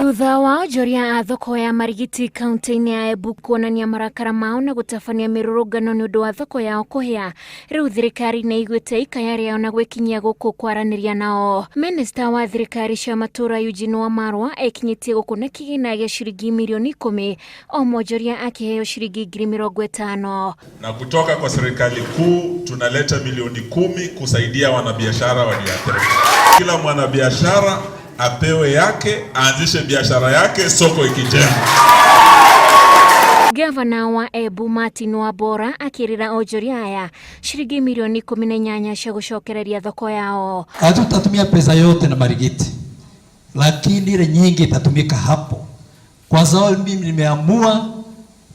Thutha wa onjoria a thoko ya Marigiti kaunti-inĩ ya Embu kuonania marakara mao na gũtabania mĩrũrũngano nĩ ũndũ wa thoko yao kũhĩa, rĩu thirikari nĩ ĩiguĩte ikaya rĩao na gwĩkinyia gũkũ kwaranĩria nao. Minista wa thirikari cia matũũra Eugene Wamalwa ekinyĩtie gũkũ na kĩgĩna gĩa ciringi mirioni 10 o mwonjoria akĩheo ciringi 50,000. Na kutoka kwa serikali kuu tunaleta milioni 10 kusaidia wanabiashara walioathirika. Kila mwanabiashara apewe yake, aanzishe biashara yake, soko ikijengwa. Gavana wa Embu Martin Wambora akĩrĩra onjoria aya ciringi mirioni 18 cia gũcokereria thoko yao. Hatutatumia pesa yote na Marigiti, lakini ile nyingi itatumika hapo, kwa sababu mimi nimeamua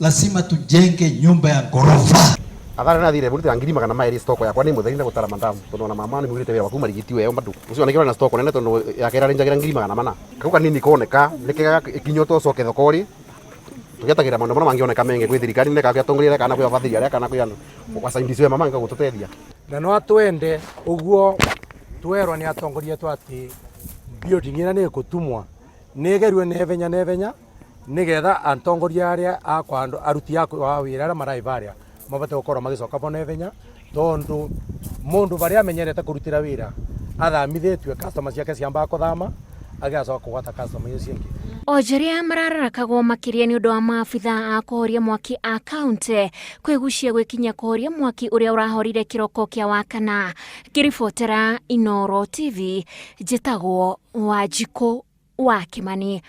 lazima tujenge nyumba ya ghorofa. Athara na thire burite 200,000 stock yakwa ni mutheri na gutara mandamu tondu ona mama ni mugirite wira waku Marigiti weo bado ucio onekera na stock nene tondu yake irarenjagira 400,000. Kau kanini koneka nikega ikinyo to coke thoko ri tugetagĩra maũndũ marĩa mangĩoneka menge gwĩ thirikari nĩ kana atongoria kana kwĩ abathiri arĩa kana kwĩ andũ wacaindisi we mama gũtũteithia. Na no twende ũguo twerwo nĩ atongoria etu atĩ building ĩrĩa nĩ ĩgũtumwa nĩ ĩgerue naihenya naihenya nĩgetha atongoria arĩa akwa andũ aruti a wĩra arĩa maraĩ varĩa mabote gũkorwo magĩcoka bo naihenya tondu mũndũ varĩa amenyerete kũrutĩra wĩra athamithĩtue customer ciake ciambaga kũthama agĩgacoka kũgwata customer icio cingĩ. Onjoria marararakagwo makĩria nĩ ũndũ wa maabitha a kũhoria mwaki a kaunti kwĩgucia gwĩkinyia kũhoria mwaki ũrĩa ũrahorire kĩroko kĩa Wakana. Ngĩribotera Inooro TV, njĩtagwo Wanjikũ wa Kimani.